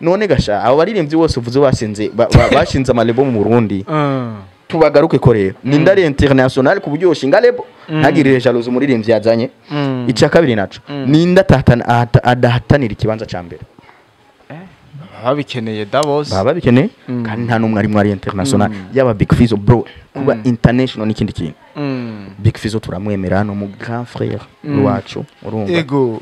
None gasha, abo baririmbyi bose uvuze basinze bashinze ama label mu Burundi, tubagaruke ko rero ni ndari international ku buryo yoshinga label ntagirire jalousie umuririmbyi yazanye. Icya kabiri naco, ninde adahatanira ikibanza ca mbere? Babikeneye da bose. Baba babikeneye, kandi nta n'umwe arimwo ari international. Yaba Big Fizzo, bro, kuba international n'ikindi kintu. Big Fizzo turamwemera, no mu grand frère wacu, urumva? Ego.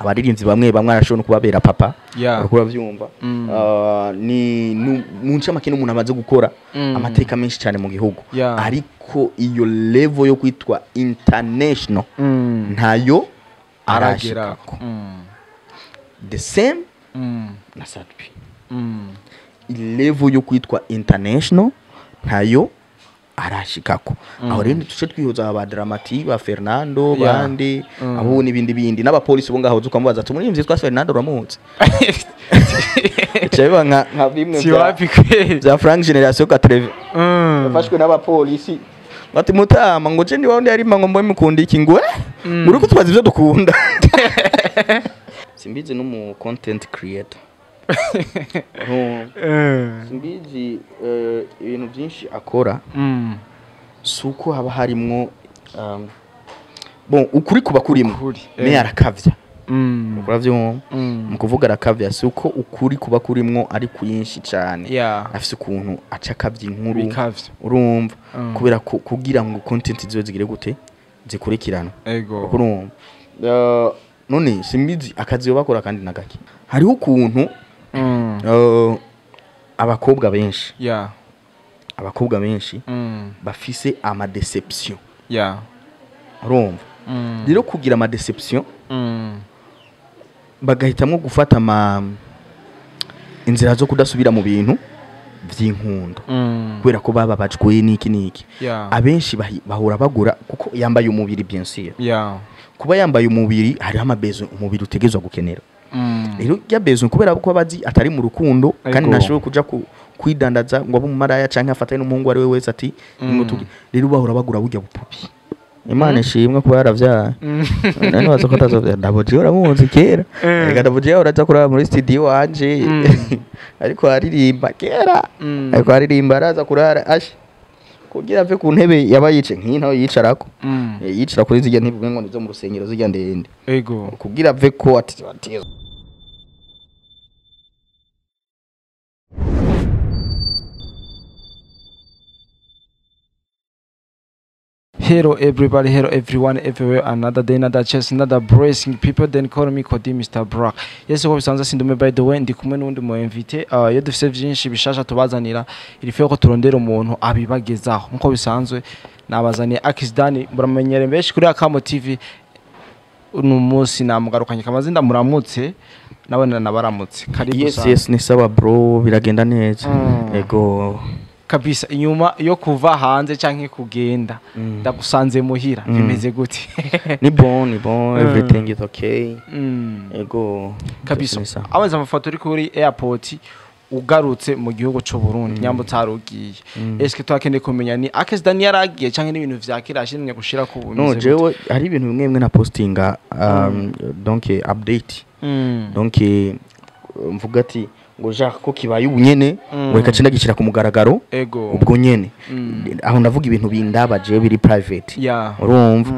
Abaririmbyi bamwe bamwe arashobora no kubabera papa. Uriko uravyumva? Mm. Ah, ni mu ncamake n'umuntu amaze gukora amateka menshi cyane mu gihugu, ariko iyo level yo kwitwa international ntayo aragera. arashikako. The same na Sat-B, level yo kwitwa international ntayo arashikako. Aho rero tuce twihuza ba Dramati, ba Fernando, bandi abo n'ibindi bindi n'abapolisi bo ngaho, ukamubaza ati: "Umuririmbyi yitwa Fernando uramuzi?" Bica biba nka bimwe Si wapi kweli. bya Frank Generation 80 yafashwe n'abapolisi, bati: "Mutama, ngo je ndi wawundi yarima, ngo mbe mukunda iki?" Ngo: "Muri kutwaza ivyo dukunda." Simbizi n'umu content creator. Simbizi, ibintu byinshi akora si uko haba harimwo, bon, ukuri kuba kurimo, Ukuri, me arakavya. Uravyumva? Mu kuvuga arakavya, si uko ukuri kuba kurimwo ari kwinshi cane, afise ukuntu aca akavya inkuru. Bikavya. Urumva? Mm. Kubera ko kugira ngo content zibe zigire gute, zikurikirana. Ego. Urumva? None simbizi akazi yo bakora kandi nagake, hariho ukuntu abakobwa benshi abakobwa benshi bafise ama déception. Urumva? Rero kugira ama déception, bagahitamwo gufata ama inzira zo kudasubira mu bintu vy'inkundo, kubera ko bababajwe n'iki n'iki. Abenshi bahora bagura kuko yambaye umubiri, bien sûr. Kuba yambaye umubiri, hariho ama besoins umubiri utegerezwa gukenera. Rero ya besoin, kubera ko abazi atari mu rukundo kandi ntashobora kuja kwidandaza ngo abe umumaraya canke afatane n'umuhungu ari we wese ati ngo rero bahora bagura burya bupupi. Imana ishimwe kuba yaravyaye. None waza ko atazovyara? Ndabuji uramuzi kera. Reka, Ndabuji uraza kuraba muri studio wanje, ariko aririmba kera. Ariko aririmba, araza kurara ashe kugira ave ku ntebe yaba yice nk'iyi nawe yicarako. Yicara kuri zirya ntebe ngo nizo mu rusengero, zirya ndende. Ego. Kugira ave ko ati Hello everybody, hello everyone, everywhere. Another day, another chance, another blessing. People then call me Kodi Mr. Brock. Yes, uko bisanzwe sindume, by the way, ndi kumwe n'undi mu invité. Iyo dufise vyinshi bishasha tubazanira, iri ko turondera umuntu abibagezaho. Nkuko bisanzwe nabazaniye Akisdani, muramenyere benshi kuri Akamo TV. Uno munsi namugarukanye kamaze ndamuramutse, nabona nabaramutse. Karibu Yes. sana. Yes, ni sawa bro, biragenda neza. Ego. Kabisa, inyuma yo kuva hanze canke kugenda, ndagusanze muhira, bimeze gute? Ni bon, ni bon, everything is okay. Ego. Kabisa. Ni sawa. Amaze amafoto uri kuri airport ugarutse mu gihugu c'u Burundi, nyambo utarugiye, eske twakeneye kumenya ni Akes Dani yaragiye canke n'ibintu vya kera ashimye gushira ku No, bimeze gute? jewe hari ibintu bimwe bimwe na postinga, donc update. Donc mvuga ati ngo Jacques ko kibaye ubu nyene, ngo reka cenda gishira ku mugaragaro. Ego. Ubwo nyene aho ndavuga ibintu bindaba jewe biri private. Urumva?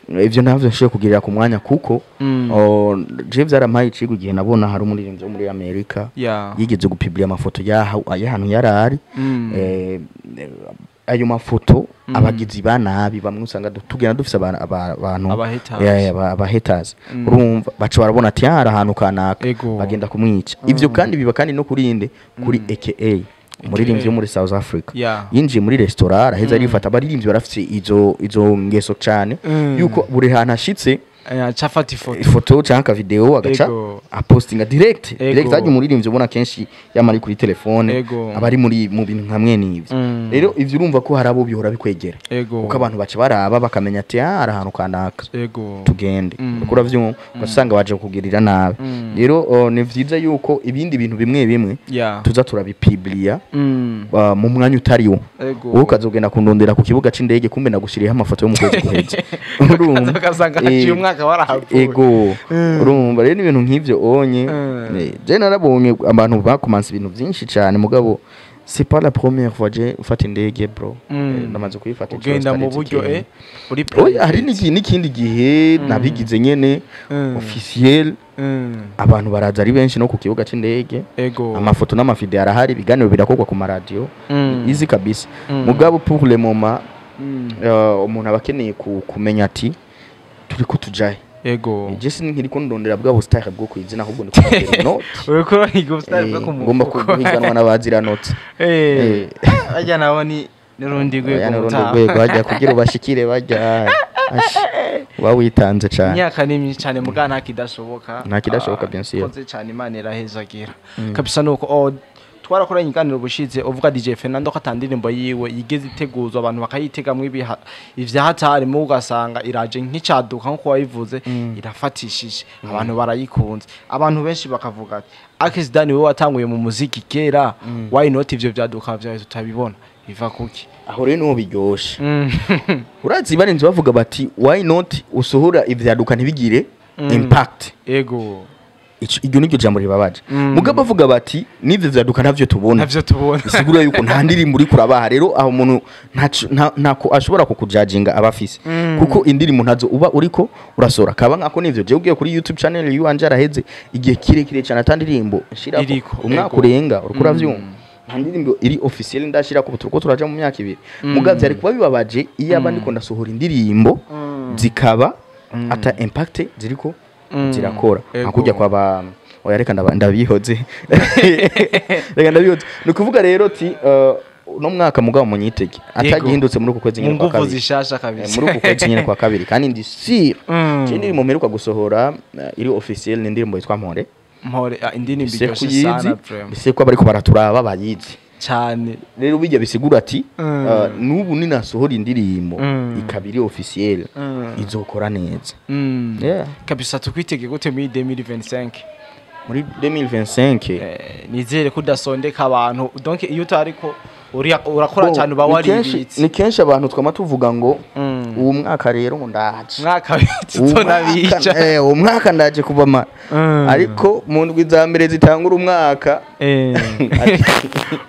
Ivyo ntavyo nshoboye kugirira ku mwanya kuko oh, jewe vyarampaye icigwa igihe nabona hari umuririmbyi wo muri Amerika yigeze gupublia amafoto y'ahantu yari ari. Ayo mafoto, abagizi ba nabi bamwe usanga tugenda dufise abantu Aba haters. Yeah, aba haters. Urumva, baca barabona ati hari ahantu kanaka, Ego. bagenda kumwica. Ivyo kandi biba kandi no kuri inde, kuri AKA, umuririmbyi wo muri South Africa. Yinjiye muri restaurant, araheza arifata. Abaririmbyi barafise izo ngeso cane, yuko buri hantu ashitse Acafata ifoto. Ifoto canke aka video, agaca Ego. apostinga direct. Ego. Direct hajya umuririmbyi ubona kenshi yama ari kuri telefone, Ego. aba ari muri mu bintu nka mwene ivyo. Rero ivyo urumva ko hari abo bihora bikwegera, Ego. kuko abantu baca baraba bakamenya ati: "Ah, ari ahantu kanaka, Ego. tugende." Uko uravyumva, ugasanga baje kukugirira nabi. Rero ni vyiza yuko ibindi bintu bimwe bimwe tuza turabipublia mu mwanya utariwo. Ego. Wowe ukazogenda kundondera ku kibuga c'indege, kumbe nagushiriyeho amafoto yo mu kwezi guheze. Urumva? Ugasanga haciye umwaka. Mwaka warahavuye. Ego, urumva rero ibintu nk'ivyo onye. Je narabonye abantu bakomanse ibintu byinshi cyane, mugabo c'est pas la première fois je mfata indege, bro. Ndamaze kuyifata inshuro Ugenda mu zitarenze buryo icyenda. uri Oya, hari n'ikindi gihe nabigize nyene officiel, abantu baraza ari benshi no ku kibuga c'indege. Amafoto n'amavideo arahari, ibiganiro birakorwa ku maradiyo. Easy kabisa. Mugabo pour le moment, umuntu aba akeneye kumenya ati turiko tujahe. Je sinkiriko ndondera bwa bustar bwo kwizina, ahubwo ndi kurondera inoti. Uriko urahiga ubusitani bwo ku Ngomba mufuko. guhiganwa n'abazira noti. Bajya nabo ni n'urundi rwego. Oya, n'urundi mutaha. rwego bajya kugira ubashikire bajya. Ash, uba witanze cane. Imyaka ni myinshi cyane, muga nta kidashoboka. Nta kidashoboka, bien sûr. Koze cyane, Imana irahezagira kabisa. Nuko oh, twarakoranye iganiro bushize, uvuga DJ Fernando ko atandirimbo yiwe yigeze iteguzwa abantu bakayitegamwo ibiha ivyahatari, mu ugasanga iraje nk'icaduka nkuko wabivuze, irafatishije abantu, barayikunze. Abantu benshi bakavuga ati Akes Dani, wewe watanguye mu muziki kera, why not ivyo vyaduka vyawe tutabibona, biva kuki? Aho rero niho biryoshe. Urazi barinze bavuga bati why not usohora ivyaduka ntibigire impact. Iryo niryo jambo ribabaje. Mugabo bavuga bati n'ivyo vyaduka ntavyo tubona. Navyo tubona. Bisigura yuko nta ndirimbo uri kurabaha. Rero aho umuntu ntako ashobora kukujajinga aba afise, kuko indirimbo ntazo uba uriko urasora kaba nkako. Nivyo, jewe ugiye kuri YouTube channel yuwanje, araheze igihe kirekire cyane ata ndirimbo nshirako. Iriko, Umwaka urenga, uriko uravyumva, nta ndirimbo iri officiel ndashirako. Ubu turiko turaja mu myaka 2. Mugabo vyari kuba bibabaje iyo aba ndiko ndasohora indirimbo zikaba ata impact ziriko zirakora. Nka kurya kwa ba, oya, reka ndabihoze, reka ndabihoze. Ni ukuvuga rero ti uno mwaka mugabo munyitege atagihindutse muri uku kwezi Mu nyine kwa nguvu kabiri. zishasha kabisa. Muri uku kwezi nyine kwa kabiri, kandi ndi sûr. Je indirimbo mperuka gusohora iri officiel ni indirimbo yitwa Mpore. Mpore, ah, indirimbo Bise iryoshe kuyizi, sana vraiment. bise ko bariko baraturaba bayizi. Cyane. Rero bijya bisigura ati n'ubu ninasohora indirimbo ikaba iri officiel, izokora neza. Yeah. Kabisa, tukwitege gute muri 2025? Muri 2025? Nizere ko udasondeka abantu, donc iyo utariko urakora Bo, cyane uba waribitse. Ni kenshi abantu twama tuvuga ngo uwo mwaka rero ngo ndaje. Mwaka Uwo tutonabica. Uwo mwaka ndaje kubamara, ariko mu ndwi za mbere zitangura umwaka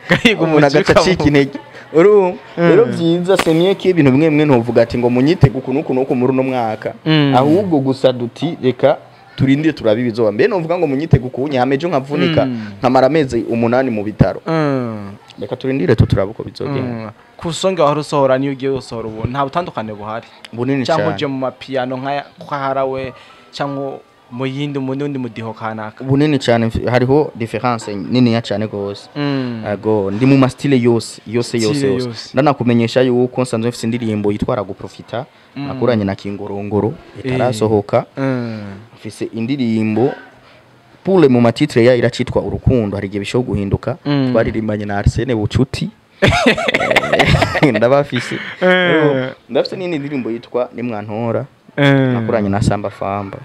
Gahiga umuntu agaca acika intege. Urumva rero byiza semye ko ibintu bimwe bimwe ntuvuga ati ngo munyitege uku n'uku n'uku muri uno mwaka, ahubwo gusa duti reka turindire turabe ibizoba. Mbere nuvuga ngo munyitege uku, nyame ejo nkavunika, nkamara amezi 8 mu bitaro. Reka turindire tu turabe uko bizogenda. Ku songe wahora usohora niyo ugiye usohora ubu, nta butandukane buhari? Bunini Cyangwa cyane. uje mu mapiyano nka kaharawe, cyangwa mu yindi, mu wundi mudiho kanaka? Bunini cyane, hariho différence niniya cyane gose. Ego, ndi mu ma style yose yose yose. Style Yose. yose. Ndanakumenyesha yuko nsanzwe mfise indirimbo yitwara guprofita nakuranye na Kingorongoro itarasohoka. Mfise indirimbo pour le moment titre ya iracitwa Urukundo, hari igihe bishobora guhinduka. Twaririmbanye na Arsene Bucuti. Ndabafise. Ndafise n'indi ndirimbo yitwa Nimwantora nakuranye na Samba Famba.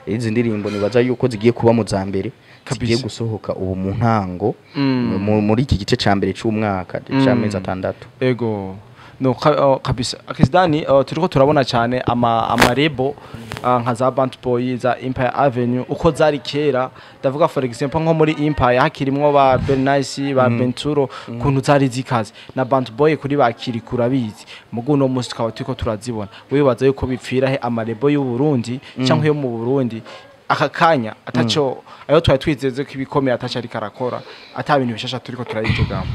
Izi ndirimbo nibaza yuko zigiye kuba mu za mbere zigiye gusohoka ubu mu ntango, muri iki gice ca mbere c'umwaka c'amezi 6. Ego, no oh, kabisa Akes Dani, turiko turabona cyane ama ama label nka za Bant Boy, za Empire Avenue, uko zari kera. Ndavuga for example nko muri Empire hakirimwo ba Bernice, ba Benturo, kuntu zari zikaze, na Bant Boy kuri bakiri kurabizi. Mugu no munsi tukaba turiko turazibona, wibaza yuko bipfira he ama label y'u Burundi cyangwa yo mu Burundi aka kanya ataco ayo twari twizeze ko ibikomeye ataco ariko arakora, ata bintu bishasha turiko turayitegamo?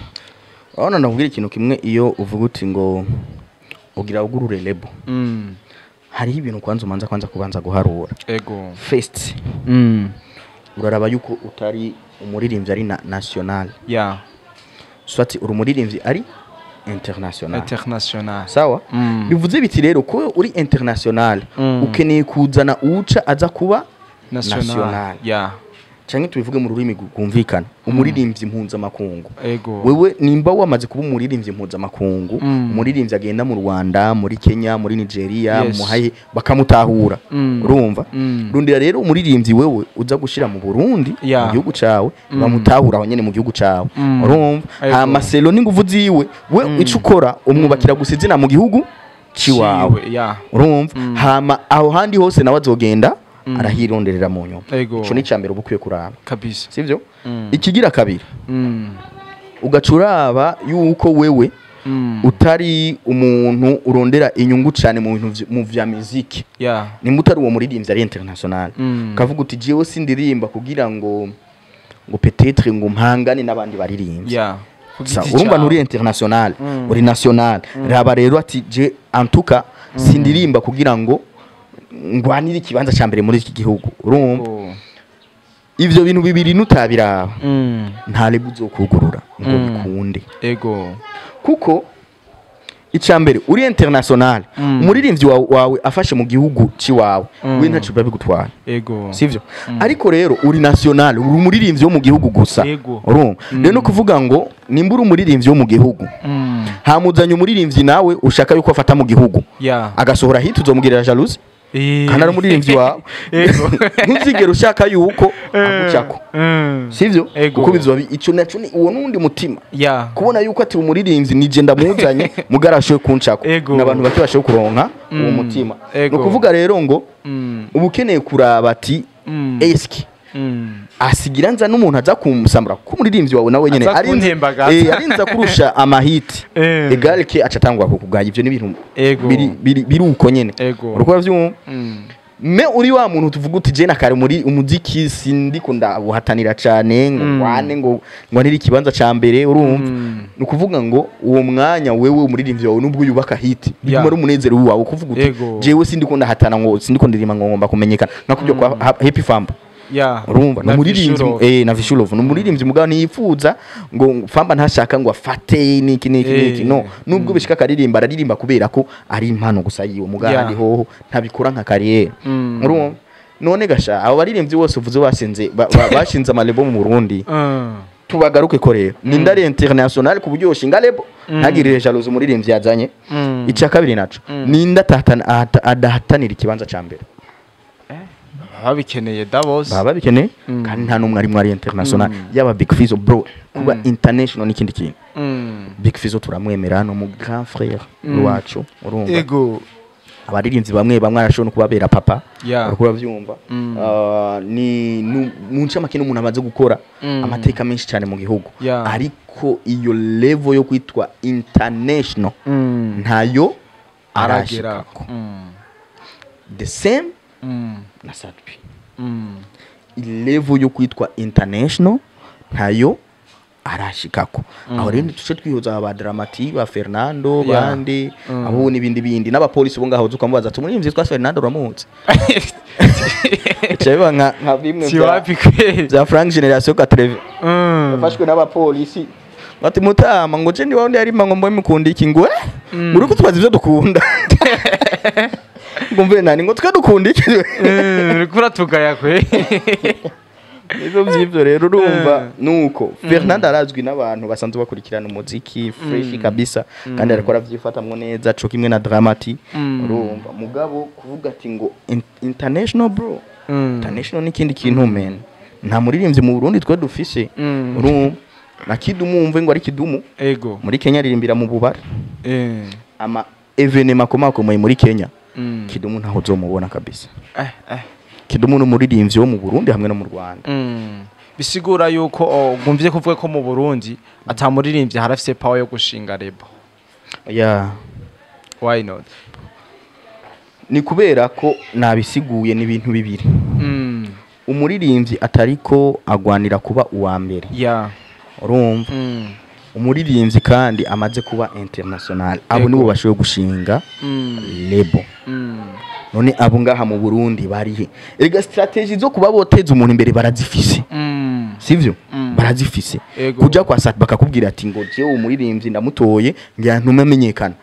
Urabona, ndakubwira ikintu kimwe: iyo uvuga uti ngo ugira ugurure label, hariho ibintu kwanza umanza kwanza kubanza guharura. First, uraraba yuko utari umuririmbyi ari na national, soit uri umuririmbyi ari international. International. Sawa. Bivuze biti rero ko uri international, ukeneye kuzana uca aza kuba national. National. Canke tubivuge mu rurimi rwumvikana, umuririmbyi mpuzamakungu. Wewe nimba wamaze kuba umuririmbyi mpuzamakungu, umuririmbyi agenda mu Rwanda, muri Kenya, muri Nigeria, muhaye bakamutahura, urumva, rundira rero umuririmbyi wewe uza gushira mu Burundi, mu gihugu cawe, bamutahura aho nyene mu gihugu cawe, urumva. Hama selo n'inguvu ziwe, we ico ukora umwubakira gusa izina mu gihugu ciwawe. Ciwe, yeah. Urumva, hama aho handi hose nawe azogenda arahironderera mu nyuma. Ego. Ico ni icambere uba ukwiye kuraba, Kabisa. sivyo? Ikigira kabiri, ugaca uraba yuko wewe utari umuntu urondera inyungu cyane mu bintu mu vya muziki. Nimba utari uwo muririmbyi ari international, ukavuga uti jewe sindirimba kugira ngo peut-être ngo mpangane n'abandi baririmbyi. Ku Sa, giti urumva cawe. nturi international, uri national. Raba rero ati je en tout cas sindirimba kugira ngo ngwanire ikibanza cya mbere muri iki gihugu, urumva? Oh. Ivyo bintu bibiri nutabiraba, nta label uzokugurura ngo bikunde. Kuko icya mbere, uri international, umuririmbyi wawe afashe mu gihugu ciwawe, we ntaco biba bigutwara. Sivyo? Ariko rero uri national, uri umuririmbyi wo mu gihugu gusa. Urumva rero, no kuvuga ngo nimba uri umuririmbyi wo mu gihugu, hamuzanye umuririmbyi nawe ushaka yuko afata mu gihugu, agasohora hit, uzomugirira jalousie kandi ari umuririmbyi wawe. Ntuzigere ushaka yuko agucako, sivyo? Ego. Kuko bizoba ico naco ni uwo nundi mutima, kubona yuko ati umuririmbyi nije ndamuzanye mugarashoye kuncako, n'abantu bake bashoboye kuronka uwo mutima. Ni ukuvuga rero ngo uba ukeneye kuraba ati eski asigira nza n'umuntu aza kumusambura, kuko umuririmbyi wawe nawe nyene Aza kuntembagaza. Arinza kurusha amahiti, égal que aca atangwa kukugaya. Ivyo ni ibintu biri uko nyene. Uriko uravyumva? Mais uri wa muntu tuvuga uti je na kare muri umuziki sindiko ndabuhatanira cane ngo ngwane ngo niri ikibanza ca mbere, urumva? Ni ukuvuga ngo uwo mwanya wewe umuririmbyi wawe nubwo yubaka hit, biguma ari umunezero wawe kuvuga uti jewe sindiko ndahatana, ngo sindiko ndirima ngo ngomba kumenyekana nka kubyo kwa Happy Famba. Urumva, ni Na umuririmbyi. Vishuro. Na Vishurov ni umuririmbyi, mugabo ntiyifuza ngo Famba ntashaka ngo afate niki niki niki. No nubwo bishika akaririmba, araririmba kubera ko ari impano gusa yiwe, mugabo ahandi hoho ntabikora nka carrière. Urumva none gasha abo baririmbyi bose uvuze bashinze bashinze ama label mu Burundi, tubagaruke ko rero ni ndari international ku buryo yoshinga label ntagirire jalousie umuririmbyi yazanye? Icya kabiri naco, ninda adahatanira ikibanza ca mbere? Babikeneye da bose. Baba babikeneye, kandi nta n'umwe arimwo ari international. Yaba Big Fizzo, bro, kuba international n'ikindi kintu. Big Fizzo turamwemera, no mu grand frère wacu, urumva? Abaririmbyi bamwe bamwe arashobora no kubabera papa. Uriko uravyumva? Ah, ni mu ncamake n'umuntu amaze gukora amateka menshi cyane mu gihugu, ariko iyo level yo kwitwa international ntayo aragera. arashikako. The same na Sat-B, level yo kwitwa international ntayo arashikako. Aho rero tuce twihuza ba Dramati, ba Fernando, bandi abo n'ibindi bindi n'abapolisi bo ngaho, ukamubaza ati umuririmbyi yitwa Fernando uramuzi? Bica biba nka bimwe Si wapi kweli. bya Frank Generation 80 yafashwe n'abapolisi, bati mutama ngo je ndi wawundi yarima ngo mbe mukunda iki, ngo muri kutwaza ivyo dukunda, ngo mve nani ngo twe dukunda iki? Uriko uratugaya kwe. Nivyo vy'ivyo rero, urumva nuko Fernando arazwi n'abantu basanzwe bakurikirana umuziki fresh kabisa, kandi ariko aravyifatamwo neza co kimwe na Dramati. Urumva, mugabo kuvuga ati ngo international, bro, international n'ikindi kintu, men. Nta muririmbyi mu Burundi twe dufise, urumva, na Kidumu wumve ngo ari Kidumu muri Kenya aririmbira mu bubare, ama événement akomakomeye muri Kenya, Kidumu ntaho uzomubona kabisa. Kidumu ni umuririmbyi wo mu Burundi hamwe no mu Rwanda. Bisigura yuko ngumvye kuvuga ko mu Burundi ata muririmbyi harafise power yo gushinga label. Yeah. Why not? Ni kubera ko nabisiguye, ni ibintu bibiri. Umuririmbyi atariko agwanira kuba uwa mbere, urumva, umuririmbyi kandi amaze kuba international, abo nibo bashoboye gushinga label. None abo ngaha mu Burundi barihe? Erega strategy zo kuba boteza umuntu imbere barazifise, sivyo? Barazifise. Kuja kwa Sat bakakubwira ati ngo jewe umuririmbyi ndamutoye ngira ntume amenyekana,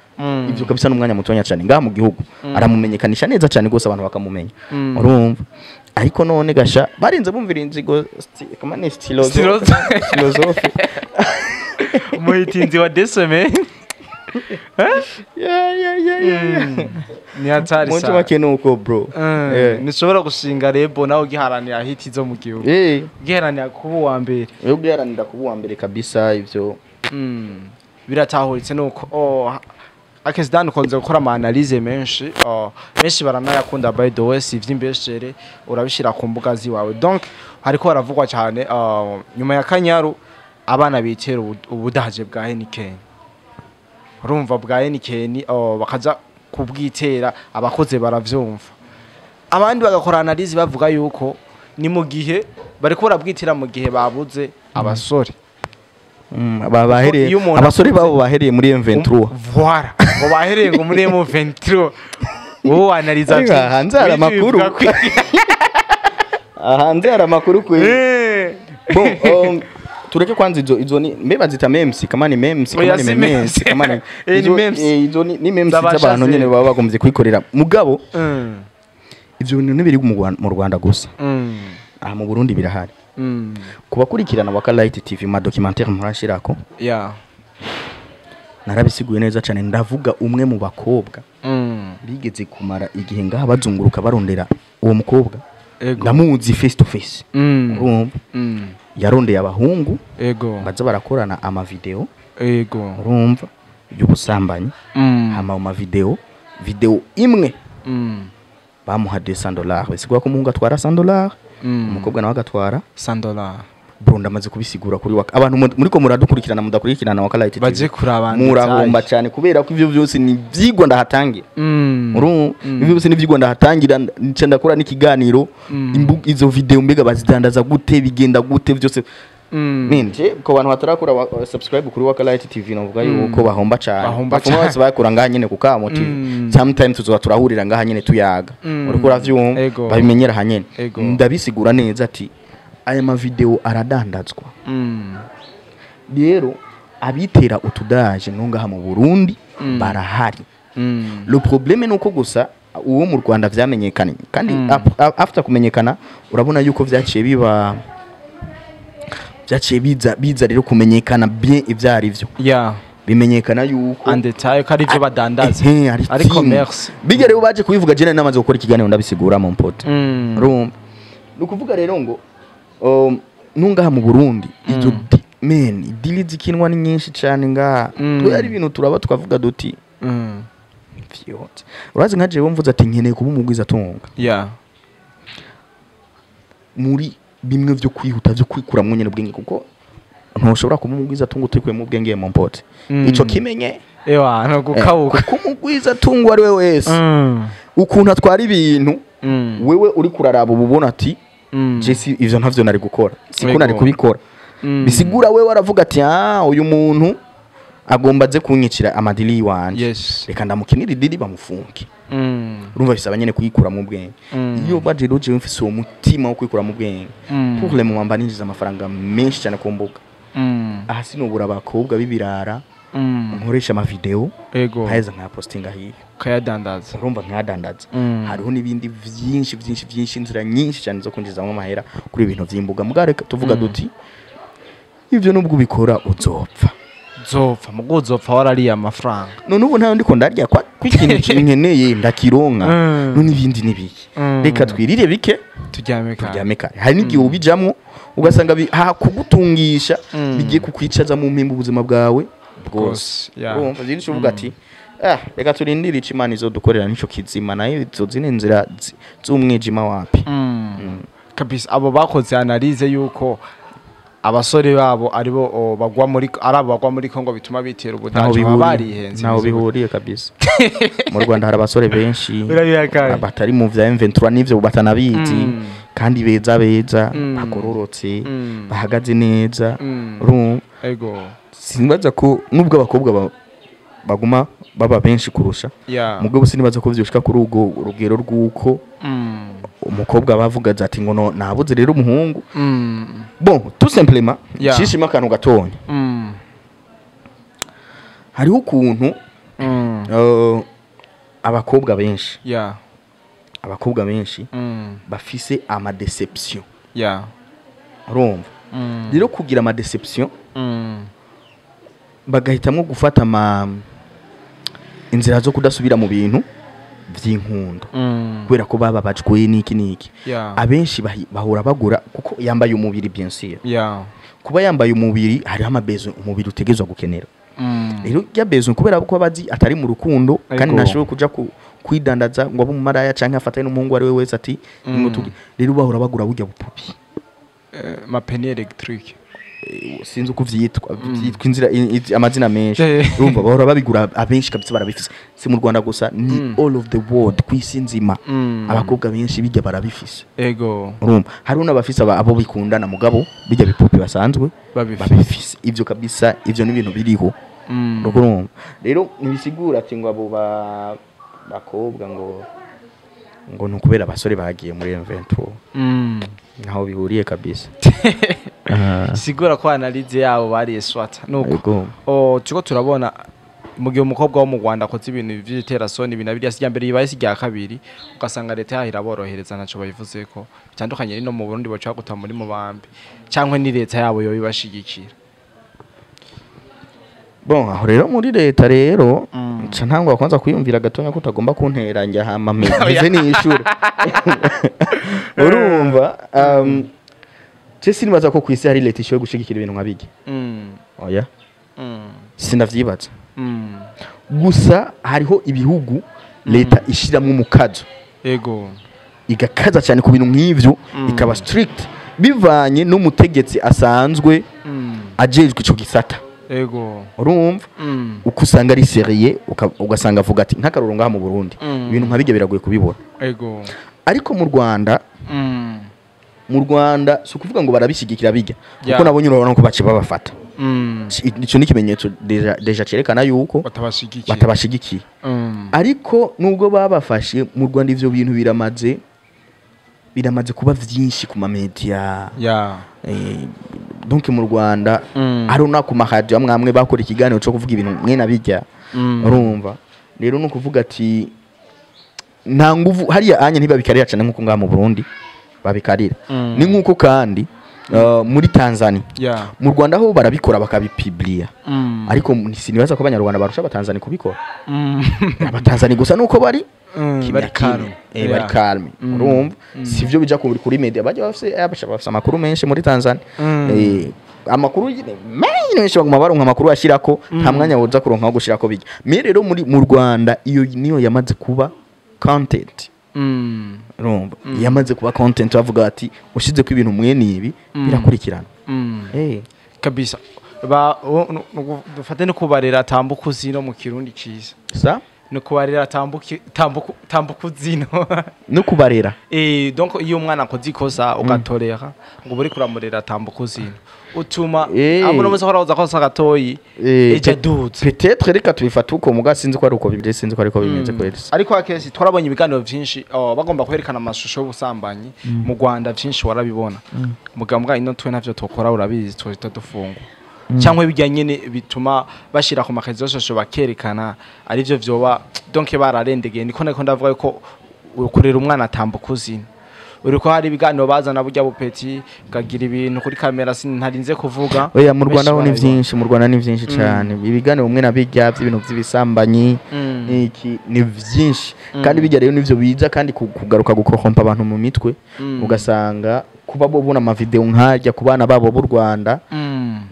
ivyo kabisa n'umwanya mutonya cyane ngaha mu gihugu aramumenyekanisha neza cyane rwose, abantu bakamumenya. Urumva, ariko none gasha barinze bumvira inzigo kama ni philosophe. Umuhitinzi wa deseme. Yeah. Ni hatari Mu sana. make nuko, bro. Yeah. Nishobora gushinga label nawe ugiharanira hit zo mu gihugu, ugiharanira kuba uwa mbere. Yo guharanira kuba uwa mbere kabisa ivyo. Biratahuritse nuko Akes Dan ukunze gukora ama analyse menshi, benshi baranayakunda. By the way, si ivy'imbeshere, urabishira ku mbuga ziwawe. Donc hariko haravugwa cyane, nyuma ya Kanyaru, abana bitera ubudaje bwa Heineken, urumva, bwa Heineken, bakaja kubwitera, abakoze baravyumva, abandi bagakora analyse bavuga yuko ni mu gihe bariko barabwitira, mu gihe babuze abasore. Bahereye Iyo umuntu abasore babo bahereye muri M23. Voilà, ngo bahereye ngo muri M23. Wowe wanaliza. Ariko hanze hari amakuru. Hanze hari amakuru kwe. Bon, tureke kwanza izo ni mbe bazita memes, kama ni memes, Oya, kama ni si memes, memes. kama ni Eh, ni izo, memes. Izo ni memes Z'abashase. z'abantu nyene baba bagombye kwikorera. Mugabo ivyo bintu ntibiri mu Rwanda gusa, aha mu Burundi birahari. Kubakurikirana Waka Light TV, ma documentaire murashirako, narabisiguye neza cyane. Ndavuga umwe mu bakobwa bigeze kumara igihe ngaha bazunguruka barondera uwo mukobwa. Ndamuzi face to face. Urumva, yarondeye abahungu baza barakorana amavideo, urumva, y'ubusambanyi. Hama mu mavideo, video imwe bamuha $200, bisigura ko umuhungu atwara $100, umukobwa nawe agatwara $100. Bro, ndamaze kubisigura kuri Waka. Abantu muriko muradukurikirana, mudakurikirana Waka Light TV, Baje kuraba. Murahomba cyane, kubera ko ivyo byose ni ivyigwa ndahatangira. Urumva, ivyo byose ni ivyigwa ndahatangira. Nca ndakora n'ikiganiro, izo video mbega bazidandaza gute, bigenda gute byose. Ninje ku bantu batarakora subscribe kuri Waka Light TV, novuga yuko bahomba cyane. Bahomba Bafuma cane. bose bakura ngaha nyene ku Kamo TV. Sometimes tuzoba turahurira ngaha nyene tuyaga. Uriko uravyumva, babimenyera aha nyene. Ndabisigura neza ati aya mavideo aradandazwa. Rero abitera utudaje no ngaha mu Burundi barahari. Le problème nuko gusa uwo mu Rwanda vyamenyekanye, kandi after kumenyekana urabona yuko vyaciye biba, vyaciye biza rero kumenyekana bien ivyo ari vyo. Bimenyekana yuko En detail ko ari byo badandaza. Ehe, ari ari team. Commerce. Bijya rero baje kubivuga, je namaze gukora ikiganiro ndabisigura mu mpoto. Urumva, ni ukuvuga rero ngo nungaha mu Burundi izo men deal zikinwa ni nyinshi cyane ngaha. Twe ari ibintu turaba tukavuga duti vyotse. Urazi nka jewe mvuze ati nkeneye kuba umugwiza tunga, muri bimwe vyo kwihuta vyo kwikuramwo nyene ubwenge, kuko ntushobora kuba umugwiza tunga utikuyemo ubwenge mu mpote. Ico kimenye. Ewa, no gukabuka. Kuko umugwiza tunga ari we wese, ukuntu atwara ibintu, wewe uri kuraraba uba ubona ati je si ivyo ntavyo nari gukora, siko nari kubikora. Bisigura wewe aravuga ati ah, uyu muntu agomba aze kunyicira amadeal yiwanje, reka ndamukinira ideal bamufunge. Urumva, bisaba nyene kuyikura mu bwenge. Iyo baje rero, jewe mfise uwo mutima wo kwikura mu bwenge, pour le moment mba ninjiza amafaranga menshi cyane ku mbuga. Aha sinubura abakobwa b'ibirara nkoresha amavideo, nkaheza nkayapostinga hiyo, Kayadandaza. urumva, nkayadandaza. Hariho n'ibindi vyinshi vyinshi vyinshi, inzira nyinshi cyane zo kwinjizamo amahera kuri ibintu vy'imbuga. Mugabo reka tuvuga duti ivyo nubwo ubikora uzopfa. Uzopfa, mugo uzopfa warariye amafaranga. None ubu ntayo ndiko ndarya kwa ikintu nkeneye ndakironka. None ibindi nibiki? Reka twirire bike, turyame kare. Turyame kare. Hari n'igihe ubijamwo ugasanga kugutungisha bigiye kukwicaza mu mpimba ubuzima bwawe bwose. Bwose, yeah. Urumva byinshi, uvuga ati ah, reka turindire ico Imana izodukorera, nico kizima, nayo izo zine nzira z'umwijima wapi. Kabisa, abo bakoze analyse yuko abasore babo aribo bagwa muri, ari abo bagwa muri Kongo bituma bitera Ntaho ubudaje, baba bihuriye, barihenze. ntaho bihuriye kabisa. Mu Rwanda hari abasore benshi Urabihakanye. batari mu vya M23 n'ivyo batanabizi, kandi beza beza, bagororotse, bahagaze neza. Urumva, sinibaza ko nubwo abakobwa baguma baba benshi kurusha, mugabo sinibaza ko vyoshika kuri urwo rugero rw'uko umukobwa bavuga ati ngo no nabuze rero umuhungu. Bon, tout simplement, shishima akantu gatonya. Hariho ukuntu abakobwa benshi, abakobwa benshi bafise ama déception. Urumva, rero kugira ama déception, bagahitamo gufata ama inzira zo kudasubira mu bintu vy'inkundo, kubera ko bababajwe n'iki n'iki. Abenshi bahora bagura kuko yambaye umubiri, bien sûr. Kuba yambaye umubiri, hariho amabezo umubiri utegerezwa gukenera. Rero ya besoin, kubera ko abazi atari mu rukundo kandi ntashobora kuja kwidandaza ngo abe umumaraya canke afatane n'umuhungu ari we wese ati rero bahora bagura burya bupupi. Ma pénis électrique. Sinzi uko vyitwa, vyitwa inzira amazina menshi. Urumva bahora babigura abenshi kabisa, barabifise. Si mu Rwanda gusa, ni all of the world, kw'isi nzima. Abakobwa benshi bijya barabifise. Urumva hariho n'abafise abo bikundana, mugabo bijya bipupi basanzwe babifise. Babifise ivyo kabisa, ivyo ni ibintu biriho. Urumva rero ntibisigura ati ngo abo bakobwa ngo ni ukubera abasore bagiye muri M23. Ntaho bihuriye kabisa. Sigura ko analyse yabo bariye swata nuko. Yego. Oh, turiko turabona mu gihe umukobwa wo mu Rwanda akoze ibintu vy'iterasoni, ibintu biriya, si mbere yibaye, si rya kabiri, ugasanga leta yaho iraborohereza, ntaco bayivuzeko, bitandukanye no mu Burundi baca guta muri mubambi, canke ni leta yabo yo ibashigikira. Bon, aho rero muri leta rero nca ntangwa kwanza kwiyumvira gatonya ko utagomba kunteranya, hama meze n'ishure. Urumva je sinibaza ko kwisi hari leta ishoboye gushigikira ibintu nka bijya. Oya, sinavyibaza. Gusa hariho ibihugu leta ishiramwo umukazo, igakaza cyane ku bintu nk'ivyo, ikaba strict bivanye n'umutegetsi asanzwe ajejwe ico gisata. Urumva uko usanga ari sérieux, ugasanga avuga ati nk'akarorero ngaha mu Burundi ibintu nka bijya biragoye kubibona, ariko mu Rwanda, mu Rwanda si ukuvuga ngo barabishyigikira bijya, kuko nabo nyine urabona ko bace babafata. Ico ni ikimenyetso déjà cerekana yuko batabashigikiye. Batabashigikiye. Ariko nubwo babafashe, mu Rwanda ivyo bintu biramaze kuba vyinshi ku mamedia. Donc mu Rwanda hari no ku maradiyo amwe amwe bakora ikiganiro cyo kuvuga ibintu mwe nabijya. Urumva rero ni ukuvuga ati nta nguvu hariya anye ntibabikarira cyane nk'uko ngaha mu Burundi babikarira. Ni nk'uko kandi muri Tanzania, mu Rwanda ho barabikora bakabipibliya, ariko sinibaza ko abanyarwanda barusha abatanzania kubikora. Abatanzania gusa nuko bari kimya bari calme. Kimya. Bari calme. Urumva sivyo bija kuri media, bajya bafise bafise amakuru menshi muri Tanzania. Amakuru nyine menshi baguma baronka amakuru ashirako, nta mwanya woza kuronka wo gushirako bijya. Mais rero muri mu Rwanda iyo niyo yamaze kuba content. Urumva yamaze kuba content, bavuga ati ushize ko ibintu mwene ibi birakurikirana. Kabisa ba dufate no kubarera tambuka uzino mu Kirundi ciza. Sa no kubarera tambuki tambuku tambuka uzino. No kubarera. Donc iyo umwana akoze ikosa ugatorera ngo buri kuramurera tambuka uzino, utuma abo muze ko kosa gatoyi ejo aduze. Peut-être reka tubifate uko, muga sinzi ko ari uko bimeze, sinzi ko ariko bimeze kweli. Ariko akenshi twarabonye ibiganiro vyinshi, oh, bagomba kwerekana amashusho y'ubusambanyi mu Rwanda, vyinshi warabibona. Mugambwa ino twe ntavyo tokora, urabizi, tuhita dufungwa cyangwa bijya nyene bituma bashira ku makazi yose bakerekana arivyo vyoba. Donc bararendegeye, niko ndavuga ko ukorera umwana atambuka uzina, uriko hari ibiganiro bazana burya bupeti bwagira ibintu kuri kamera, sintarinze kuvuga. Oya, mu Rwanda ho ni Benshi barabibona. vyinshi, mu Rwanda ni vyinshi cyane ibiganiro bimwe na bijya by'ibintu by'ibisambanyi niki, ni vyinshi. Kandi bijya rero nivyo biza kandi kugaruka gukorompa abantu mu mitwe, ugasanga kuba bobona amavideo nkajya ku bana babo b'u Rwanda,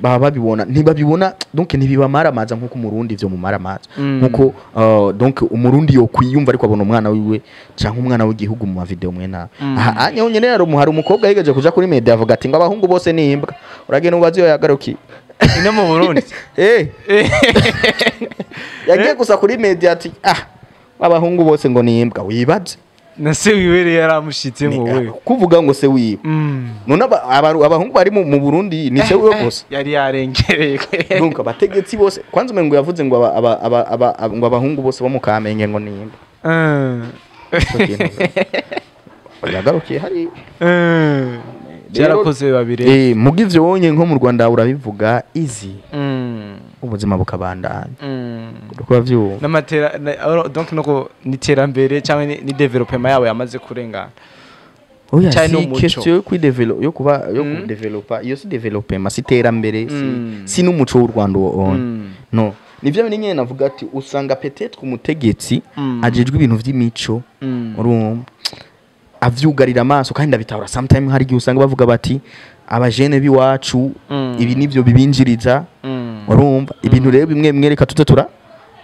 baba babibona ntibabibona, donc ntibibamara nkuko umurundi ivyo mumaramaza, nkuko donc umurundi yo kwiyumva ariko abona umwana wiwe canke umwana w'igihugu mu mavideo mwe nawe. Aha anya nyene rero hari umukobwa yigeje kuja kuri media avuga ati ngo abahungu bose ni imbwa, uragenda ubaze iyo yagarukiye. Ino mu Burundi? Yagiye gusa kuri media ati ah, abahungu bose ngo ni imbwa, wibaze. Na se wiwe rero yaramushitse ngo we Kuvuga ngo se wiwe, none abahungu bari mu Burundi ni se wiwe gusa? Yari yarengereye. Donc abategetsi bose kwanza umengo yavuze ngo ngo abahungu bose bo mu Kamenge ngo ni imbwa. Ico kintu yagarukiye hari. Byarakoze babiri. Muga ivyo wonye nko mu Rwanda urabivuga easy, ubuzima bukabandanya. Uko bavyumva. N'amatera donc nuko n'iterambere cyangwa ni développement yabo yamaze kurengana. Oya, Cyane si n'umuco. question yo kwidevelop, yo kuba yo kudevelopa, iyo si développement, si iterambere, si si n'umuco w'u Rwanda uwo on. No nivyo bintu nyene navuga ati usanga peut-être umutegetsi ajejwe ibintu vy'imico, urumva avyugarira amaso, kandi ndabitahura. Sometime hari igihe usanga bavuga bati abajene b'iwacu ibi nivyo bibinjiriza. Urumva, ibintu rero bimwe bimwe reka tuze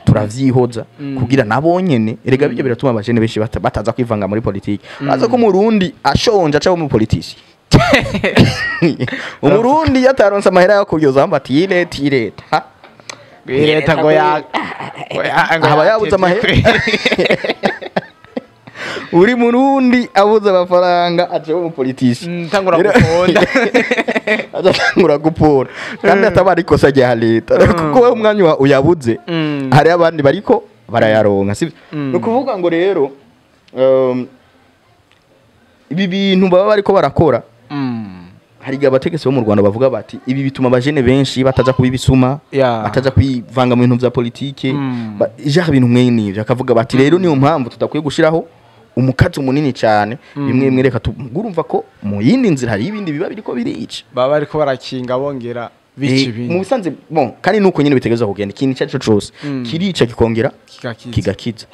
turavyihoza kugira nabo nyene. Erega bijya biratuma abajene benshi bataza kwivanga muri politiki. Baza ko umurundi ashonje aca mu politiki, umurundi yataronse amahera yo kuryoza bati leta ireta. Leta ngo ya Aba yabuze amahera. Uri murundi abuze amafaranga aje mu politiki. Tangura guponda. Atangura gupora kandi ataba ari ikosa rya leta, kuko wewe umwanya uyabuze, hari abandi bariko barayaronka, sivyo? Ni ukuvuga ngo rero ibi bintu baba bariko barakora, hari igihe abategetsi bo mu Rwanda bavuga bati ibi bituma abajene benshi bataja kuba ibisuma, bataja kwivanga mu bintu vya politike, genre ibintu mwene ivyo. Akavuga bati rero niyo mpamvu tudakwiye gushiraho umukazo munini cyane. Bimwe bimwe reka urumva ko mu yindi nzira hari ibindi biba biriko birica. Baba bariko barakinga bongera bica ibindi. Mu bisanzwe, bon, kandi nuko nyine bitegerezwa kugenda, ikintu icyo ari cyo cose kirica kikongera kigakiza. Kigakiza.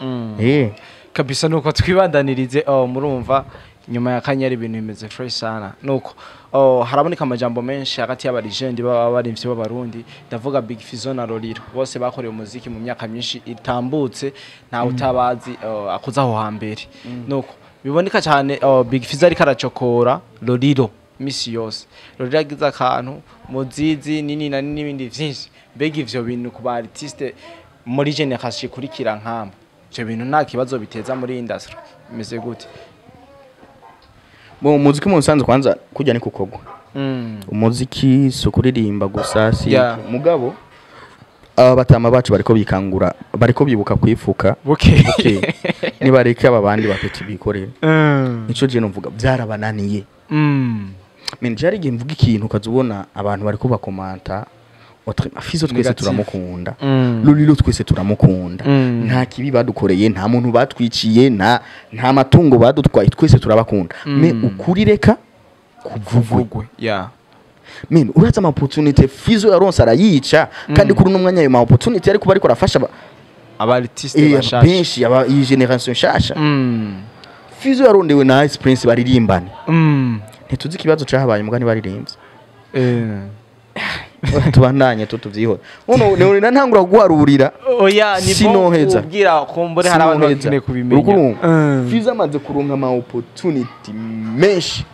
Kabisa, nuko twibandanirize. Oh, murumva nyuma ya kanyari ibintu bimeze fresh sana. Nuko, oh, haraboneka amajambo menshi hagati y'aba legend baba barimvye b'abarundi, ndavuga Big Fizzo na Lolilo, bose bakorewe umuziki mu myaka myinshi itambutse, ntawe utabazi, oh, akuze aho hambere. Nuko biboneka cyane, oh, Big Fizzo ariko aracokora Lolilo misi yose, Lolilo agize akantu muzizi nini na nini n'ibindi vyinshi. Mbega ivyo bintu ku ba artiste muri generation ikurikira nkamba, ivyo bintu nta kibazo biteza muri industry? Bimeze gute? Bon, umuziki mu bisanzwe kwanza kujya ni kukogwa. Umuziki si ukuririmba gusa, si mugabo aba batama bacu bariko bikangura, bariko bibuka kwifuka. Buke. Okay. Nibareke aba bandi ba petits bikorere. Nico je numvuga byarabananiye. Men jari igihe mvuga ikintu ukazubona abantu bariko bakomanta Fizzo twese Negative. turamukunda. Lolilo twese turamukunda. Nta kibi badukoreye, nta muntu batwiciye, nta matungo badutwaye, twese turabakunda. Mais ukuri reka kuvugwe. Vugwe, yeah. Men uraza ama opportunity Fizzo yaronse arayica, kandi kuri uno mwanya ayo ma opportunity ariko bariko arafasha aba artiste bashasha benshi, aba iyi generation nshasha. Fizzo yarondewe na Ice Prince baririmbane. Ntituzi ikibazo cahabaye, mugani baririmbye. Tubandanye tu tuvyihora uno ni ntangura guharurira. Oya, ni Sinoheza. Kubwira kumbure hari abantu Sinoheza. bakeneye kubimenya. Urumva? Fizzo amaze kuronka ama opportunity menshi,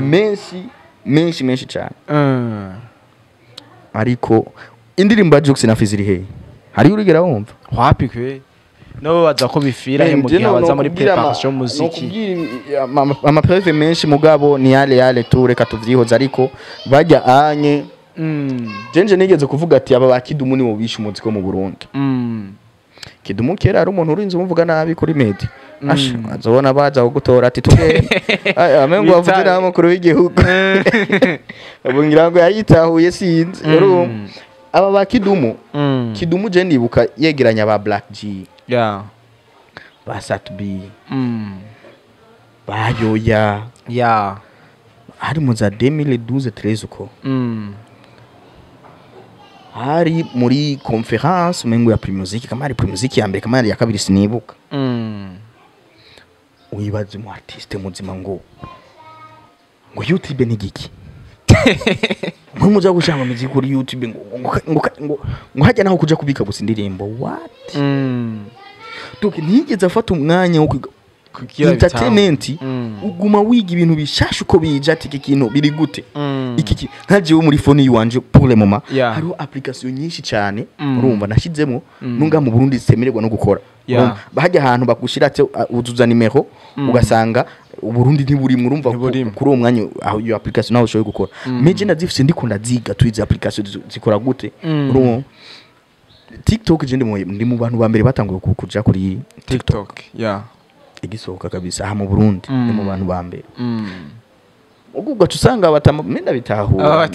menshi menshi menshi cyane. Ariko indirimbo ya Jux na Fizzo iri hehe? Hariyo urigera wumva? Wapi kwe, no baza ko bifira he mu gihe baza muri préparation muziki. Ama preuve menshi, mugabo ni yale yale tu, reka tuvyihoza. Ariko bajya anye, jenje nigeze kuvuga ati aba ba Kidumu nibo bishe umuziki wo mu Burundi. Kidumu kera ari umuntu urinze umuvuga nabi kuri media, asha azobona baza kugutora ati tugende amengo wavuze Witaye. nabi umukuru w'igihugu, ubu ngira ngo yayitahuye, sinzi. Urumva aba ba Kidumu, Kidumu je ndibuka yegeranya ba Black G, ba Sat-B, ba Yoya, hari mu za 2012 13 uko, hari muri conference umengo ya Primusic, kama hari Primusic ya mbere, kama hari ya kabiri, sinibuka. Wibaze mu artiste muzima ngo YouTube ni giki, mwe muza gushanga imiziki kuri YouTube, ngo hajya naho kuja kubika gusa indirimbo, what? Donc ntiyigeze afata umwanya wo kwiga Kugira entertainment. Uguma wiga ibintu bishasha uko bija, ati iki kintu biri gute? Iki nka jewe muri phone yiwanje pour le moment hariho application nyinshi cyane, urumva, nashizemo nunga mu Burundi zitemererwa no gukora. Urumva, hajya ahantu bagushira ati uzuza nimero, ugasanga Uburundi ntiburimwo, urumva, Ntiburimwo. kuri uwo mwanya aho iyo application naho ushoboye gukora. Mais je ndazifise, ndiko ndaziga tuizi application zikora gute. Urumva TikTok, je ndi mu bantu ba mbere batanguye kuja kuri TikTok, yeah. Igisohoka kabisa aha mu Burundi, ni mu bantu ba mbere. Ubwo ugaca usanga batama menda bitahura.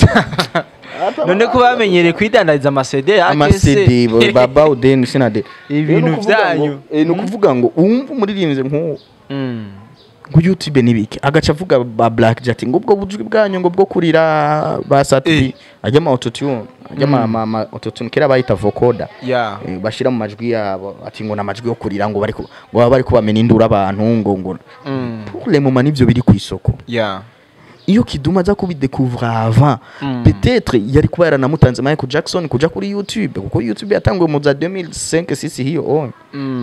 None ko bamenyereye kwidandariza ama CD ya Ama CD baba udeni sinade. Ibintu Rero nukuvuga ngo- vyanyu. Ni ukuvuga ngo wumva umuririmbyi nk'uwo ngo YouTube nibiki, agaca avuga ba Black Jet ngo ubwo bujwi bwanyu ngo bwo kurira ba Sat-B, ajya ama autotune, ajya ama autotune kera bayita vocoder, bashira mu majwi yabo, ati ngo namajwi yo kurira, ngo bariko ngo baba bariko bamena induru abantu, ngo pour le moment nivyo biri ku isoko. Iyo Kidumu aza kubidécouvra avant, peut-être yari kuba yaranamutanze Michael Jackson kuja kuri YouTube, kuko YouTube yatanguye mu za 2005 6 hiyo on.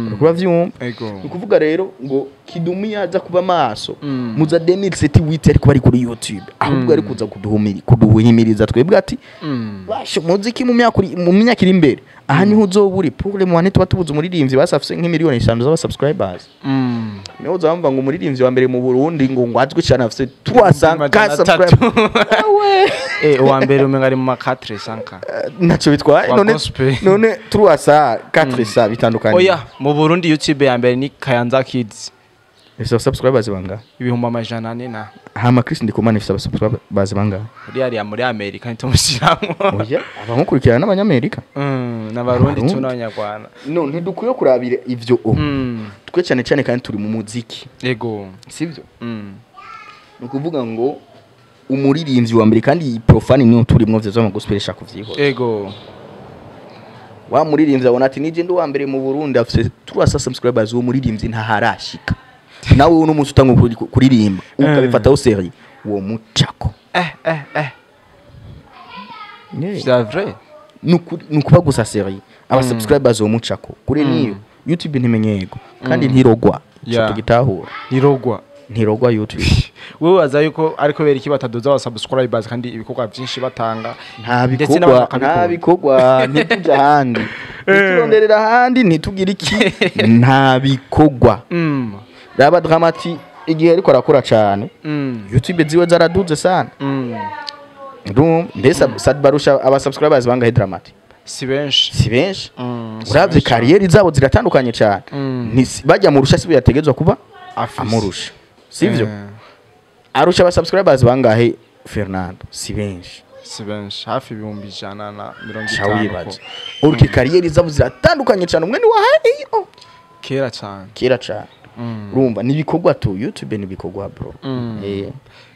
Uriko uravyumva? Ego. Ni ukuvuga rero ngo Kidumu yaza kuba maso mu za 2007 8, ariko bari kuri YouTube, ahubwo ari kuza kuduhimiriza twebwe ati bashe muziki mu myaka iri imbere aha niho uzoba uri. Pour le moment tuba tubuze umuririmbyi basafise nk'imiliyoni 5 z'aba subscribers. Niho uzamva ngo umuririmbyi wa mbere mu Burundi ngo azwi cyane afise 300 300. subscribers. Awe. Uwa mbere umenga ari mu ma 400. Ntacyo bitwaye. Wa None gospel. none 300 400 bitandukanye? Oya, mu Burundi YouTube ya mbere ni Kayanza Kids. Ifise subscribers bangahe? 400,000 na. Hama Chris Ndikumana ifise subscribers bangahe? Uri hariya muri Amerika ntitumushiramwo. Oya, abamukurikirana n'abanyamerika. N'abarundi tu Abarundi. n'abanyarwanda. No, ntidukwiye kurabira ivyo o twe cyane cyane, kandi turi mu muziki. Ego. Sivyo? Ni ukuvuga ngo umuririmbyi wa mbere, kandi iyi profane niyo turimwo vyo vy'ama gospel, shaka kuvyihora. Ego. Wa muririmbyi abona ati nije ndi uwa mbere mu Burundi afise 300 subscribers, uwo muririmbyi ntaharashika. Nawe uno munsi utanga kuririmba ukabifataho sérieux, uwo mucako. Eh eh eh c'est vrai. Nukuba gusa sérieux, aba subscribers uwo mucako kuri niyo YouTube ntimenyego kandi ntirogwa ico tugitahura. Nirogwa. Ntirogwa YouTube. Wewe waza yuko ariko bera iki batadoza aba subscribers kandi ibikorwa byinshi batanga Nta ndetse bikorwa n'abantu nta bakabikunda? bikorwa. Ntitujya ahandi, ntituronderera ahandi, ntitugire iki, nta bikorwa. Raba Dramati igihe ariko arakora cyane, YouTube ziwe zaraduze sana. Ndumva mbese Sad Barusha aba subscribers bangahe Dramati? Si benshi. Si benshi. Si Uravye benshi. carrière zabo ziratandukanye cyane. Bajya murusha si yategezwa kuba Afise. amurusha, sivyo? Eh. Arusha aba subscribers bangahe Fernando? Si benshi. Si benshi, hafi 150,000. Ca wibaza uruke carrière zabo ziratandukanye cyane, umwe ni wa oh. Kera cyane. Kera cyane. Urumva nibikorwa tu, YouTube nibikorwa bro.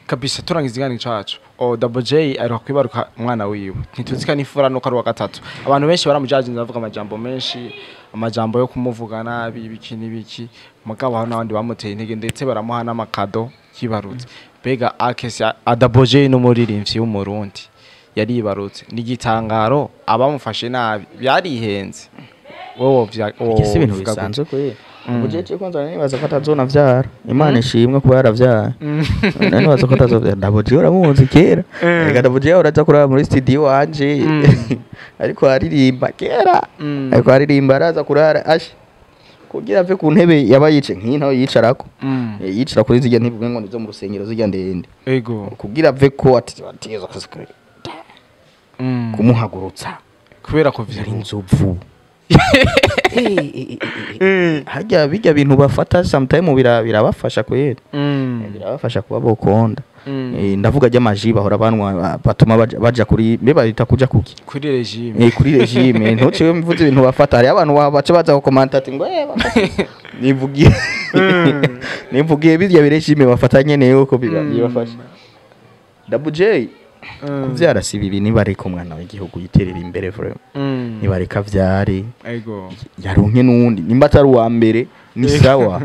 Kabisa. Turangiza ikiganiro cacu, o Double J aheruka kwibaruka umwana wiwe, ntituzi n'ifura nuko ari uwa gatatu. Abantu benshi baramujaginze, bavuga amajambo menshi, amajambo yo kumuvuga nabi, ibiki n'ibiki, mugabo hari n'abandi bamuteye intege ndetse baramuha n'amakado yibarutse. Mbega akese a Double J n'umuririmbyi w'umurundi yaribarutse ni igitangaro, abamufashe nabi byarihenze, wowe Iki si ibintu wovuga gute? bisanzwe kweli. Ujeje kwanza nibaza ko atazona vyara. Imana ishimwe kuba yaravyara. Nani nibaza ko atazovyara. Double J uramuzi kera. Reka, Double J uraza kuraba muri studio wanje. Ariko aririmba kera. Ariko aririmba araza kurara ashi. Kugira ave ku ntebe yaba yice nk'iyi nawe yicarako. Yicara kuri zirya ntebe ngo nizo mu rusengero zirya ndende. Ego. Kugira ave ko ati bategeza kumuhagurutsa. Kubera Yari kuvyibuha. inzovu. Harya bijya bintu bafata sometime birabafasha kweli. Birabafasha kuba bokonda. Ndavuga ry'amaji bahora banwa batuma baja kuri mbe barita kuja kuki? Kuri régime. Kuri régime. Ntuciwe mvuze ibintu bafata, hari abantu baca baza gukomanta ati ngo nivugiye nivugiye birya birégime bafata nyene yuko bibafasha. Double J kuvyara si bibi, nibareka umwana w'igihugu yiterera imbere vraiment. Nibareka avyare. Ego. Yaronke n'uwundi, nimba atari uwa mbere ni sawa.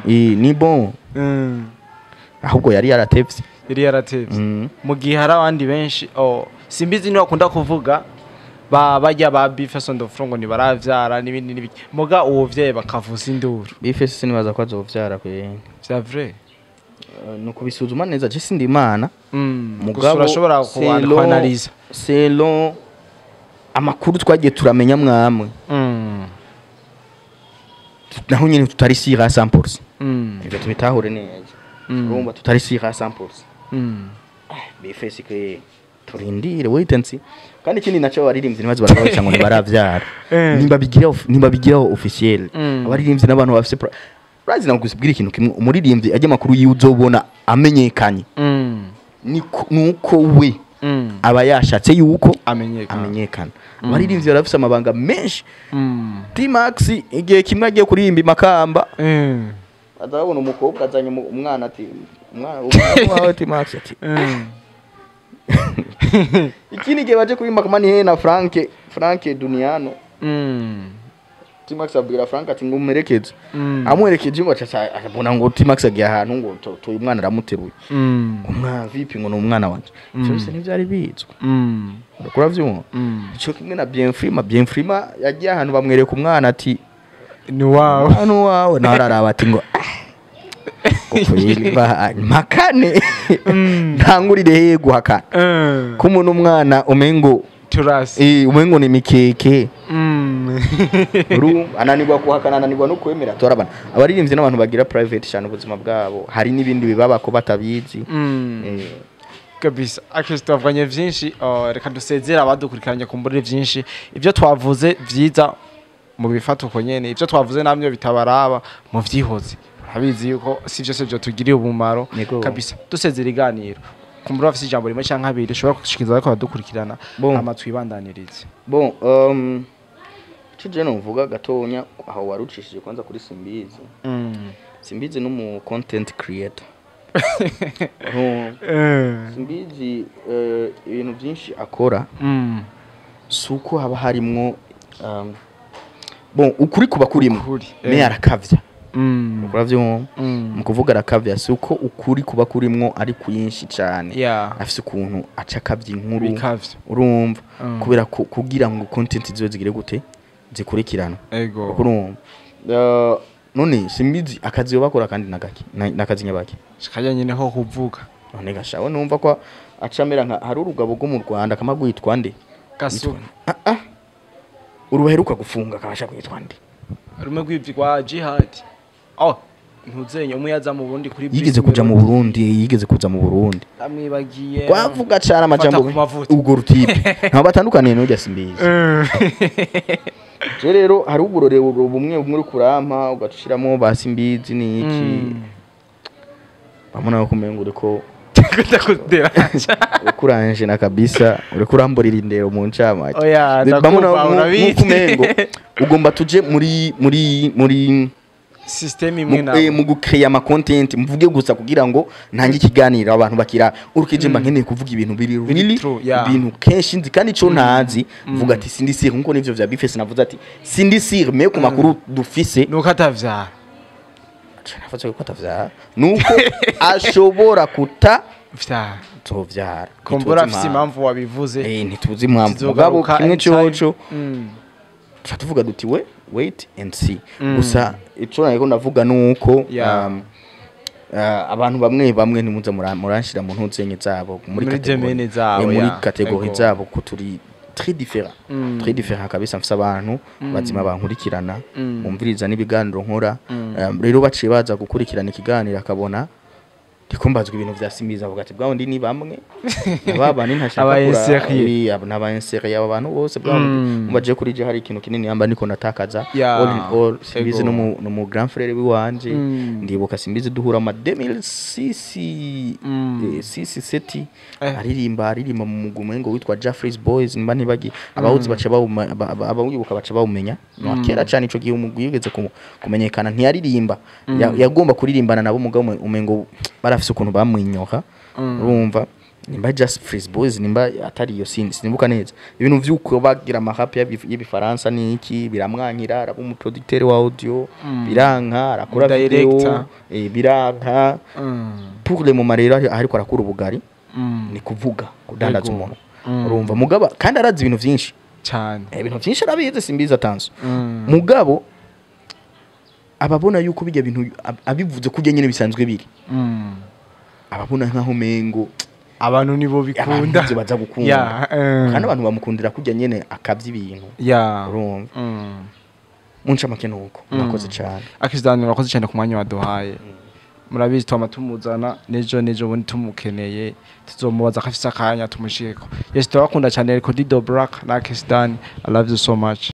Ni bon. Ahubwo yari yaratevye. Yari yaratevye. Mu gihe hari abandi benshi, oh, simbizi niba bakunda kuvuga ba bajya ba Bface on the floor ngo ntibaravyara n'ibindi n'ibiki, muga uwo vyeyi bakavuza induru. Bface sinibaza ko azovyara kwe. Vya vrai. Ni ukubisuzuma neza, je sindi Imana. Gusa urashobora kuanaliza. Selon amakuru twagiye turamenya mwamwe, naho nyine tutari sûr à 100%. Ivyo tubitahure neza. Urumva tutari sûr à 100%. Bface kwe turindire, wait and see. Kandi ikindi naco, abaririmbyi ntibaze barakoresha ngo ntibaravyara. Nimba bigiraho officiel. Abaririmbyi n'abantu bafise urazi, nakubwira ikintu kimwe: umuririmbyi ajya amakuru yiwe uzobona amenyekanye nuko we aba yashatse yuko amenyekana. Amenyekana. Abaririmbyi barafise amabanga menshi. T-Max igihe kimwe agiye kuririmba i Makamba, aza babona umukobwa azanye umwana, ati umwana wawe T-Max, ati ikindi gihe baje kuririmba kama ni na Frank Duniano. T-Max abwira Frank ati ngo umuherekeze. Amuherekeje ngo aca abona ngo T-Max agiye ahantu ngo uyu mwana aramuteruye. Umwana vipi? Ngo ni umwana wanje. Ivyo byose ntivyari bizwi. Uravyumva? Ico kimwe na Bienfrima. Bienfrima yagiye ahantu bamwereka umwana ati ni wawe. Hano wawe nawe araraba ati ngo ngo mpakane, ntangurire hehe guhakana ko umuntu umwana umengo turasi. Umengo ni mikeke. Urumva ananirwa kuhakana, ananirwa no kwemera. Torabana abaririmbyi n'abantu bagira private cyane ubuzima bwabo, hari n'ibindi bibaba ko batabizi. Kabisa, akesi twavuganye vyinshi. Reka dusezere abadukurikiranye kumburire vyinshi. Ibyo twavuze vyiza mu bifata uko nyene, ibyo twavuze namwe bitabaraba mu vyihoze. Urabizi yuko si vyose byo tugiriye umumaro. Yego. Kabisa, dusezera iganiro, kumbura bafise ijambo rimwe canke abiri ushobora gushikiriza ariko abadukurikirana. Bon. Hama twibandanirize. Bon, ico je novuga gatonya aho warucishije kwanza kuri Simbizi. Simbizi n'umu content creator. Simbizi, ibintu byinshi akora si uko haba harimwo, bon, ukuri kuba kurimwo. Ukuri, me arakavya. Uravyumva? Mu kuvuga arakavya, si uko ukuri kuba kurimwo ari kwinshi cyane. Afise ukuntu aca akavya inkuru. Bikavyo. Urumva? Kubera ko kugira ngo content zibe zigire gute, zikurikirana. Urumva? None Simbizi akazi yo bakora kandi nagaki nakazi nyabaki? Kajya nyine ho kuvuga. None gashawe numva ko acamera nka hari urugabo rwo mu Rwanda kama gwitwa nde? Gasuku. Ah ah, urubaheruka gufunga kabasha kwitwa nde? Rumwe rw'ivyo rwa jihad. Oh, ntuzenye umwe yaza mu Burundi kuri Yigeze kuja mu Burundi, yigeze kuza mu Burundi. Amwibagiye. Twavuga cyane amajambo. Fata ku mavuta. Ubwo rutipe ntabwo batandukaniye n'urya Simbizi. Je rero hari uburorero bumwe bumwe uri kurampa ugashiramo ba Simbizi n'iki, bamwe ko umengo uriko Ndakuderanja. Uriko uranje na kabisa, uriko uramburira indero mu ncamake. Oya. Bamwe Ndakumva, urabizi. Nk'uko umengo ugomba tuje muri system imwe mu, na mu gucreate ama content, mvuge gusa kugira ngo ntange ikiganiro abantu bakira urukije. Mba nkeneye kuvuga ibintu biri Biri really true, yeah. ibintu kenshi nzi kandi ico ntazi mvuga ati sindi sûr, nkuko nivyo vya Bifese navuze ati sindi sûr, mais ku makuru dufise nuko atavyara. Navuze ko atavyara nuko ashobora kuta Vyara. tovyara. Kumbura afise impamvu wabivuze. Ntituzi impamvu, mugabo Tuzogaruka kimwe anytime. coco tuca tuvuga duti we wait and see. Gusa ico nariko ndavuga nuko abantu bamwe bamwe ntimuze muranshira mu ntuzenye zabo muri Muri category. domaine zabo, muri yeah. category Ego. zabo, ko turi très différent, très différent kabisa. Mfise abantu bazima bankurikirana, bumviriza n'ibiganiro nkora. Rero baciye baza gukurikirana ikiganiro, akabona ndiko mbazwa ibintu vya Simbizi, avuga ati bwa wundi ni bamwe nababa ni ntashaka. Aba insérieux. N'aba insérieux, aba bantu bose bwa wundi mubaje kuri je hari ikintu kinini yamba ndiko natakaza. All in all, Simbizi no mu grand frère wiwanje. Ndibuka Simbizi duhura ma 2006, 6 7, aririmba mu mugwi umengo witwa Jeffrey's Boys, nimba ntibagi abawuzi baca bawuma, abawibuka baca bawumenya. No kera cyane ico gihe umugwi yigeze kumenyekana, ntiyaririmba. Yagomba kuririmbana nabo, mugabo umengo barafise ukuntu bamwinyoka. Urumva, nimba Just Freeze Boys, nimba atari iyo, sinibuka neza. Ibintu vy'uko bagira amarap y'ibifaransa niki biramwankira, araba umuproducteur wa audio biranka, arakora video. Director. Biranka. Pour le moment rero ariko arakura ubugari, ni kuvuga kudandaza Yego. umuntu. Urumva, mugaba kandi arazi ibintu vyinshi. Cyane. Ibintu vyinshi arabizi Simbizi atanzo. Mugabo ababona yuko bijya bintu abivuze kurya nyene bisanzwe biri, ababona nkaho mengo abantu nibo abantu bikunda. ivyo baza gukunda. Kandi abantu bamukundira kurya nyene akavya ibintu. Urumva? Mu ncamake nuko, mwakoze cane. Akizidani, urakoze cyane ku mwanya waduhaye. Murabizi twama tumuzana nejo nejo bundi tumukeneye, tuzomubaza ko afise akanya tumushikeko. Yes, turabakunda cyane. Codido Black na Akizidani, I love you so much.